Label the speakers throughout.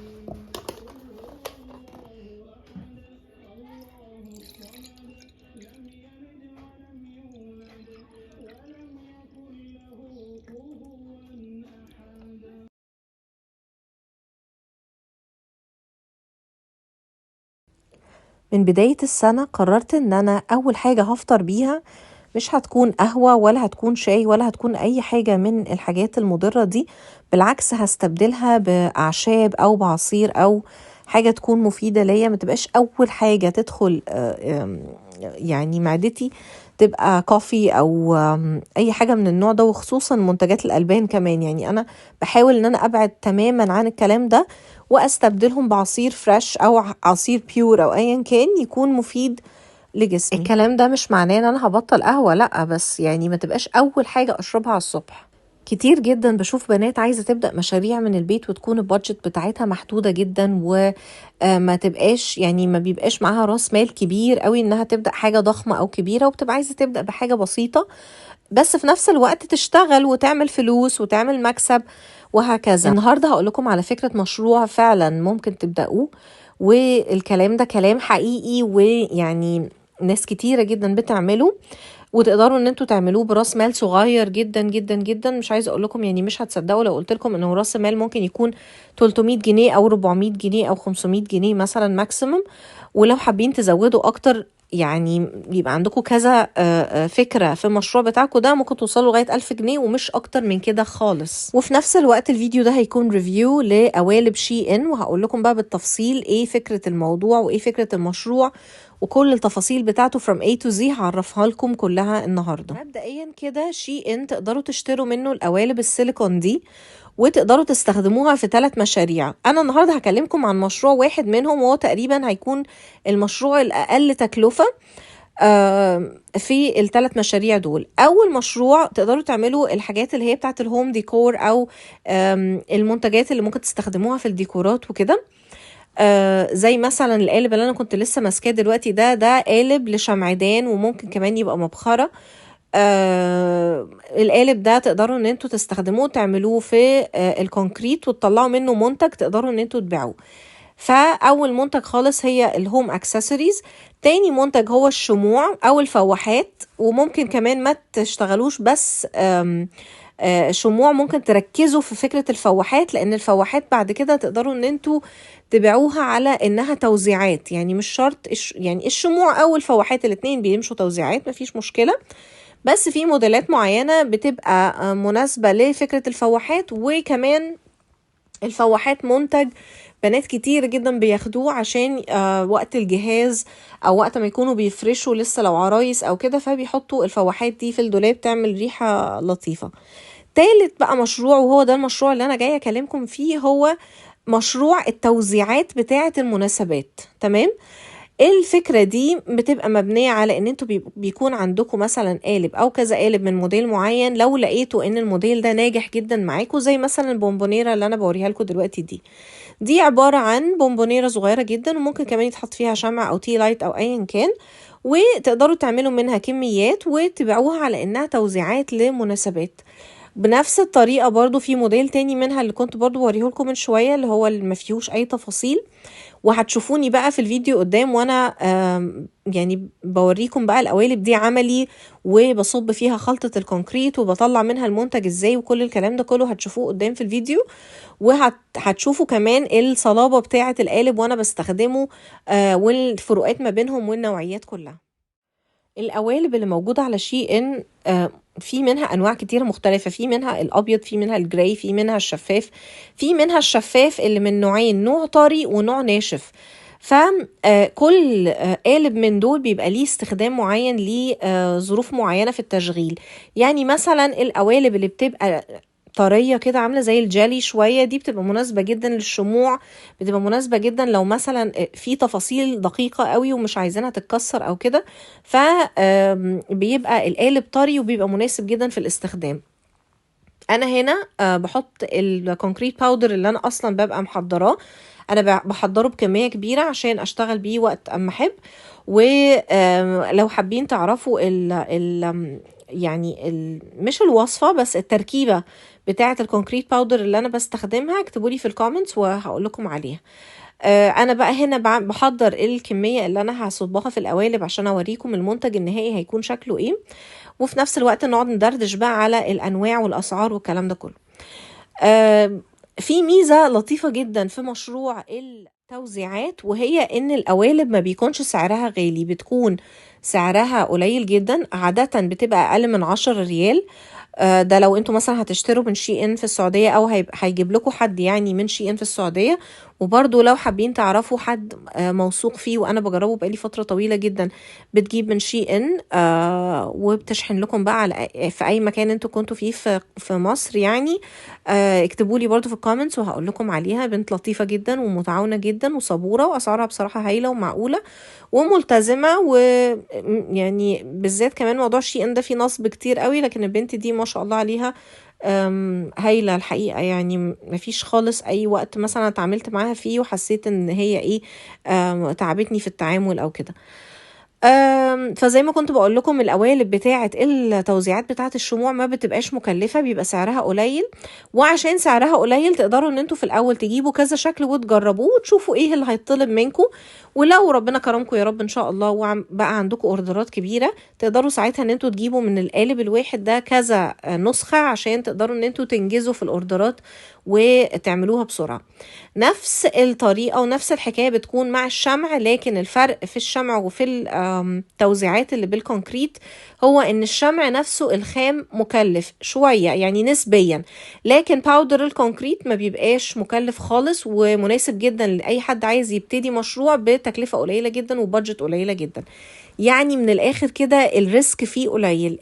Speaker 1: قل هو الله أحد الله الصمد لم يلد ولم يولد ولم يكن له كفوا أحد.
Speaker 2: من بداية السنة قررت ان انا اول حاجة هفطر بيها مش هتكون قهوة ولا هتكون شاي ولا هتكون اي حاجة من الحاجات المضرة دي، بالعكس هستبدلها باعشاب او بعصير او حاجة تكون مفيدة ليا، ما تبقاش اول حاجة تدخل يعني معدتي تبقى coffee او اي حاجة من النوع ده، وخصوصا منتجات الالبان كمان. يعني انا بحاول ان انا ابعد تماما عن الكلام ده واستبدلهم بعصير fresh او عصير pure او ايا كان يكون مفيد لجسمي. الكلام ده مش معناه ان انا هبطل قهوة، لا، بس يعني ما تبقاش اول حاجة اشربها على الصبح. كتير جدا بشوف بنات عايزة تبدأ مشاريع من البيت وتكون ال budget بتاعتها محدودة جدا، وما تبقاش يعني ما بيبقاش معاها راس مال كبير قوي انها تبدأ حاجة ضخمة او كبيرة، وبتبقى عايزة تبدأ بحاجة بسيطة بس في نفس الوقت تشتغل وتعمل فلوس وتعمل مكسب وهكذا. النهاردة هقول لكم على فكرة مشروع فعلا ممكن تبدأوه، والكلام ده كلام حقيقي ويعني ناس كتيرة جدا بتعمله، وتقدروا ان انتوا تعملوه براس مال صغير جدا جدا جدا. مش عايزه اقول لكم، يعني مش هتصدقوا لو قلت لكم انه راس مال ممكن يكون 300 جنيه او 400 جنيه او 500 جنيه مثلا maximum. ولو حابين تزودوا اكتر يعني يبقى عندكم كذا فكرة في المشروع بتاعكم ده، ممكن توصلوا لغاية 1000 جنيه ومش أكتر من كده خالص. وفي نفس الوقت الفيديو ده هيكون review لقوالب SHEIN، وهقول لكم بقى بالتفصيل ايه فكرة الموضوع وايه فكرة المشروع وكل التفاصيل بتاعته from A to Z هعرفها لكم كلها النهاردة. مبدئيا كده SHEIN تقدروا تشتروا منه القوالب السيليكون دي وتقدروا تستخدموها في 3 مشاريع. انا النهارده هكلمكم عن مشروع واحد منهم، وهو تقريبا هيكون المشروع الاقل تكلفة في ال3 مشاريع دول. اول مشروع تقدروا تعملوا الحاجات اللي هي بتاعت ال home decor او المنتجات اللي ممكن تستخدموها في الديكورات وكده، زي مثلا القالب اللي انا كنت لسه ماسكاه دلوقتي ده قالب لشمعدان وممكن كمان يبقى مبخره. القالب ده تقدروا ان انتوا تستخدموه تعملوه في ال concrete وتطلعوا منه منتج تقدروا ان انتوا تبيعوه. فاول منتج خالص هي ال home accessories. تاني منتج هو الشموع او الفواحات، وممكن كمان ما تشتغلوش بس شموع، ممكن تركزوا في فكرة الفواحات، لان الفواحات بعد كده تقدروا ان انتوا تبيعوها على انها توزيعات. يعني مش شرط يعني الشموع او الفواحات الاتنين بيمشوا توزيعات، مفيش مشكلة، بس في موديلات معينة بتبقى مناسبة لفكرة الفواحات. وكمان الفواحات منتج بنات كتير جدا بياخدوه عشان وقت الجهاز او وقت ما يكونوا بيفرشوا لسه لو عرايس او كده، فبيحطوا الفواحات دي في الدولاب تعمل ريحة لطيفة. تالت بقى مشروع، وهو ده المشروع اللي انا جاية اكلمكم فيه، هو مشروع التوزيعات بتاعة المناسبات. تمام؟ الفكرة دي بتبقى مبنية على ان انتوا بيكون عندكم مثلا قالب او كذا قالب من موديل معين، لو لقيتوا ان الموديل ده ناجح جدا معاكم، زي مثلا البونبونيرة اللي انا بوريها لكم دلوقتي دي عبارة عن بونبونيرة صغيرة جدا، وممكن كمان يتحط فيها شمع او tea light او ايا كان، وتقدروا تعملوا منها كميات وتبيعوها على انها توزيعات لمناسبات. بنفس الطريقة برضو في موديل تاني منها اللي كنت برضو بوريه لكم من شوية، اللي هو اللي ما فيهوش اي تفاصيل، وهتشوفوني بقى في الفيديو قدام وانا بوريكم بقى القوالب دي عملي، وبصب فيها خلطة ال concrete وبطلع منها المنتج ازاي، وكل الكلام ده كله هتشوفوه قدام في الفيديو. وهتشوفوا كمان الصلابة بتاعة القالب وانا بستخدمه، والفروقات ما بينهم والنوعيات كلها. القوالب اللي موجودة على SHEIN، في منها أنواع كتير مختلفة، في منها الأبيض، في منها ال gray، في منها الشفاف، في منها الشفاف اللي من نوعين، نوع طري ونوع ناشف. كل قالب من دول بيبقى ليه استخدام معين، ليه ظروف معينة في التشغيل. يعني مثلا القوالب اللي بتبقى طرية كده عاملة زي الجالي شوية، دي بتبقى مناسبة جدا للشموع، بتبقى مناسبة جدا لو مثلا في تفاصيل دقيقة قوي ومش عايزينها تتكسر او كده، بيبقى القالب طري وبيبقى مناسب جدا في الاستخدام. انا هنا بحط ال concrete powder اللي انا اصلا ببقى محضراه، انا بحضره بكمية كبيرة عشان اشتغل بيه وقت اما احب. ولو حابين تعرفوا مش الوصفة بس التركيبة بتاعه ال concrete powder اللي انا بستخدمها اكتبوا لي في ال comments وهقول لكم عليها. انا بقى هنا بحضر الكمية اللي انا هصبها في القوالب عشان اوريكم المنتج النهائي هيكون شكله ايه، وفي نفس الوقت نقعد ندردش بقى على الانواع والاسعار والكلام ده كله. في ميزة لطيفة جدا في مشروع التوزيعات، وهي ان القوالب ما بيكونش سعرها غالي، بتكون سعرها قليل جدا، عادة بتبقى اقل من 10 ريال. ده لو انتوا مثلا هتشتروا من SHEIN في السعودية، او هيجيب لكم حد يعني من SHEIN في السعودية. وبرضو لو حابين تعرفوا حد موثوق فيه، وانا بجربه بقالي فترة طويلة جدا، بتجيب من SHEIN وبتشحن لكم بقى في اي مكان انتوا كنتوا فيه في مصر يعني. اكتبوا لي برضو في ال comments وهقول لكم عليها. بنت لطيفة جدا ومتعاونة جدا وصبورة، واسعارها بصراحة هايلة ومعقولة وملتزمة، ويعني بالذات كمان موضوع SHEIN ده فيه نصب كتير قوي، لكن البنت دي ما شاء الله عليها هايلة الحقيقة. يعني مفيش خالص أي وقت مثلا اتعاملت معاها فيه وحسيت إن هي إيه، تعبتني في التعامل أو كده. فزي ما كنت بقول لكم القوالب بتاعة التوزيعات بتاعة الشموع ما بتبقاش مكلفة، بيبقى سعرها قليل، وعشان سعرها قليل تقدروا ان انتوا في الاول تجيبوا كذا شكل وتجربوه وتشوفوا ايه اللي هيطلب منكم، ولو ربنا كرمكم يا رب ان شاء الله وبقى عندكم اوردرات كبيرة تقدروا ساعتها ان انتوا تجيبوا من القالب الواحد ده كذا نسخة عشان تقدروا ان انتوا تنجزوا في الاوردرات وتعملوها بسرعة. نفس الطريقة ونفس الحكاية بتكون مع الشمع، لكن الفرق في الشمع وفي التوزيعات اللي بال concrete هو ان الشمع نفسه الخام مكلف شوية يعني نسبيا، لكن powder ال concrete ما بيبقاش مكلف خالص ومناسب جدا لأي حد عايز يبتدي مشروع بتكلفة قليلة جدا و budget قليلة جدا. يعني من الآخر كده ال risk فيه قليل،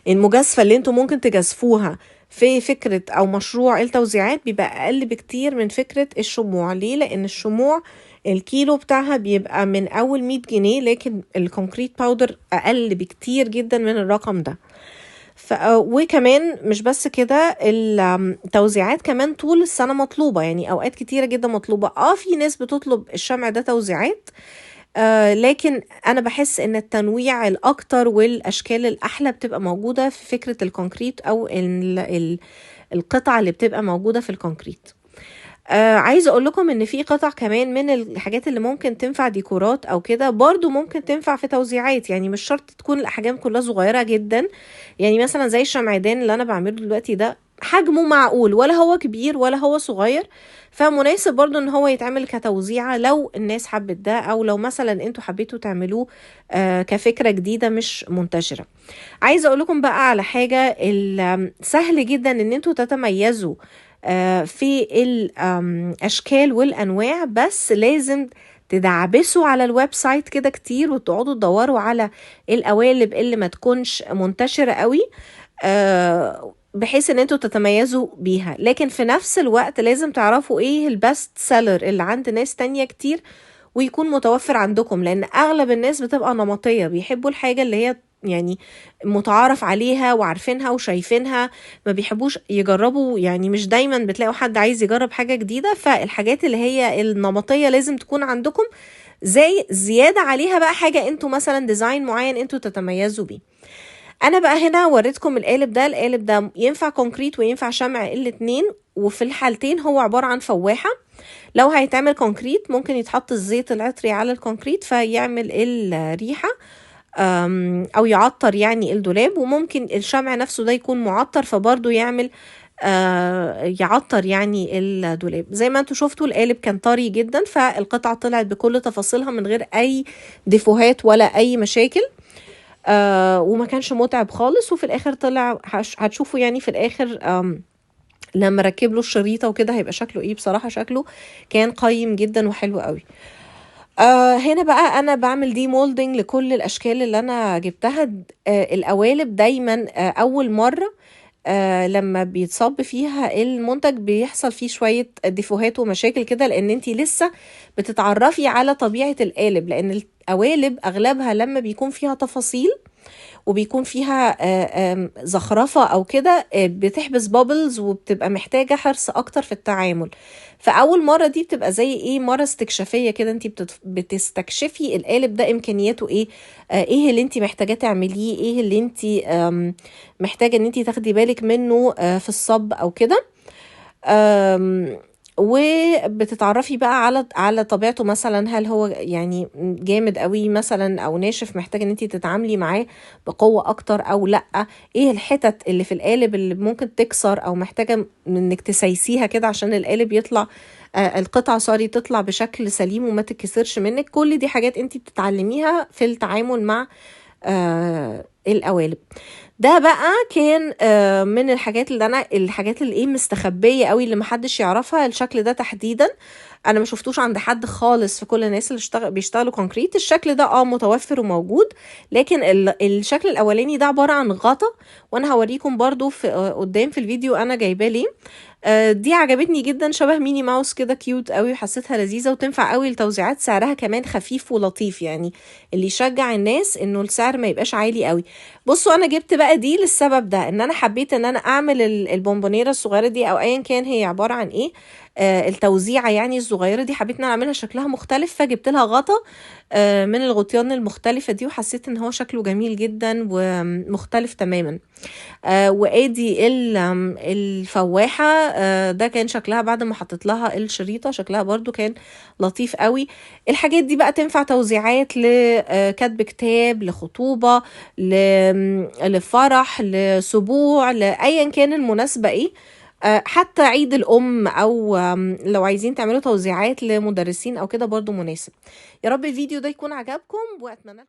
Speaker 2: المجازفة اللي انتوا ممكن تجازفوها في فكرة أو مشروع التوزيعات بيبقى أقل بكتير من فكرة الشموع. ليه؟ لأن الشموع الكيلو بتاعها بيبقى من أول 100 جنيه، لكن ال concrete powder أقل بكتير جدا من الرقم ده. وكمان مش بس كده، التوزيعات كمان طول السنة مطلوبة، يعني أوقات كتيرة جدا مطلوبة. في ناس بتطلب الشمع ده توزيعات، لكن أنا بحس إن التنويع الأكتر والأشكال الأحلى بتبقى موجودة في فكرة ال concrete أو القطع اللي بتبقى موجودة في ال concrete. عايزة أقول لكم إن في قطع كمان من الحاجات اللي ممكن تنفع ديكورات أو كده برضو ممكن تنفع في توزيعات، يعني مش شرط تكون الأحجام كلها صغيرة جدا. يعني مثلا زي الشمعدان اللي أنا بعمله دلوقتي ده حجمه معقول، ولا هو كبير ولا هو صغير، فمناسب برضو ان هو يتعمل كتوزيعة لو الناس حبت ده، او لو مثلا انتوا حبيتوا تعملوه كفكرة جديدة مش منتشرة. عايزة اقول لكم بقى على حاجة، سهل جدا ان انتوا تتميزوا في الاشكال والانواع، بس لازم تدعبسوا على ال website كده كتير وتقعدوا تدوروا على القوالب اللي ما تكونش منتشرة قوي، بحيث ان انتوا تتميزوا بيها. لكن في نفس الوقت لازم تعرفوا ايه ال best seller اللي عند ناس تانية كتير ويكون متوفر عندكم، لان اغلب الناس بتبقى نمطية، بيحبوا الحاجة اللي هي متعارف عليها وعارفينها وشايفينها، ما بيحبوش يجربوا، يعني مش دايما بتلاقوا حد عايز يجرب حاجة جديدة. فالحاجات اللي هي النمطية لازم تكون عندكم، زي زيادة عليها بقى حاجة انتوا مثلا design معين انتوا تتميزوا بيه. انا بقى هنا وريتكم القالب ده، القالب ده ينفع concrete وينفع شمع الاتنين، وفي الحالتين هو عبارة عن فواحة. لو هيتعمل concrete ممكن يتحط الزيت العطري على ال concrete فيعمل الريحة، او يعطر يعني الدولاب، وممكن الشمع نفسه ده يكون معطر فبرضه يعطر يعني الدولاب. زي ما انتوا شفتوا القالب كان طري جدا، فالقطعة طلعت بكل تفاصيلها من غير اي ديفوهات ولا اي مشاكل، وما كانش متعب خالص. وفي الاخر طلع هتشوفوا يعني في الاخر، لما ركب له الشريطة وكده هيبقى شكله ايه. بصراحة شكله كان قيم جدا وحلو قوي. هنا بقى انا بعمل demolding لكل الاشكال اللي انا جبتها. القوالب دايما، اول مرة، لما بيتصب فيها المنتج بيحصل فيه شوية ديفوهات ومشاكل كده، لان انتي لسه بتتعرفي على طبيعة القالب، لان القوالب اغلبها لما بيكون فيها تفاصيل وبيكون فيها زخرفة او كده، بتحبس bubbles وبتبقى محتاجة حرص اكتر في التعامل. فاول مرة دي بتبقى زي ايه، مرة استكشافية كده، انت بتستكشفي القالب ده امكانياته ايه، ايه اللي انت محتاجة تعمليه، ايه اللي انت محتاجة ان انت تاخدي بالك منه في الصب او كده. وبتتعرفي بقى على طبيعته، مثلا هل هو يعني جامد قوي مثلا او ناشف محتاجه ان انت تتعاملي معاه بقوة اكتر او لا، ايه الحتت اللي في القالب اللي ممكن تكسر او محتاجه انك تسيسيها كده عشان القالب يطلع، القطعة sorry تطلع بشكل سليم وما تتكسرش منك. كل دي حاجات انت بتتعلميها في التعامل مع القوالب. ده بقى كان من الحاجات اللي انا، الحاجات اللي ايه مستخبيه قوي اللي محدش يعرفها. الشكل ده تحديدا انا ما شفتوش عند حد خالص في كل الناس اللي بيشتغلوا concrete. الشكل ده متوفر وموجود، لكن الشكل الاولاني ده عبارة عن غطا، وانا هوريكم برضو قدام في الفيديو انا جايباه ليه. دي عجبتني جدا، شبه ميني ماوس كده، cute قوي، وحسيتها لذيذة وتنفع قوي للتوزيعات. سعرها كمان خفيف ولطيف، يعني اللي يشجع الناس انه السعر ما يبقاش عالي قوي. بصوا انا جبت بقى دي للسبب ده، ان انا حبيت ان انا اعمل البونبونيره الصغيرة دي او ايا كان هي عبارة عن ايه، التوزيعه يعني الصغيرة دي، حبيت ان انا اعملها شكلها مختلف، فجبت لها غطا من الغطيان المختلفة دي، وحسيت ان هو شكله جميل جدا ومختلف تماما. وادي الفواحه، ده كان شكلها بعد ما حطيت لها الشريطه، شكلها برضو كان لطيف قوي. الحاجات دي بقى تنفع توزيعات لكتب كتاب، لخطوبه، لفرح، لسبوع، لايا كان المناسبة ايه، حتى عيد الام، او لو عايزين تعملوا توزيعات لمدرسين او كده برضو مناسب. يا رب الفيديو ده يكون عجبكم، واتمنى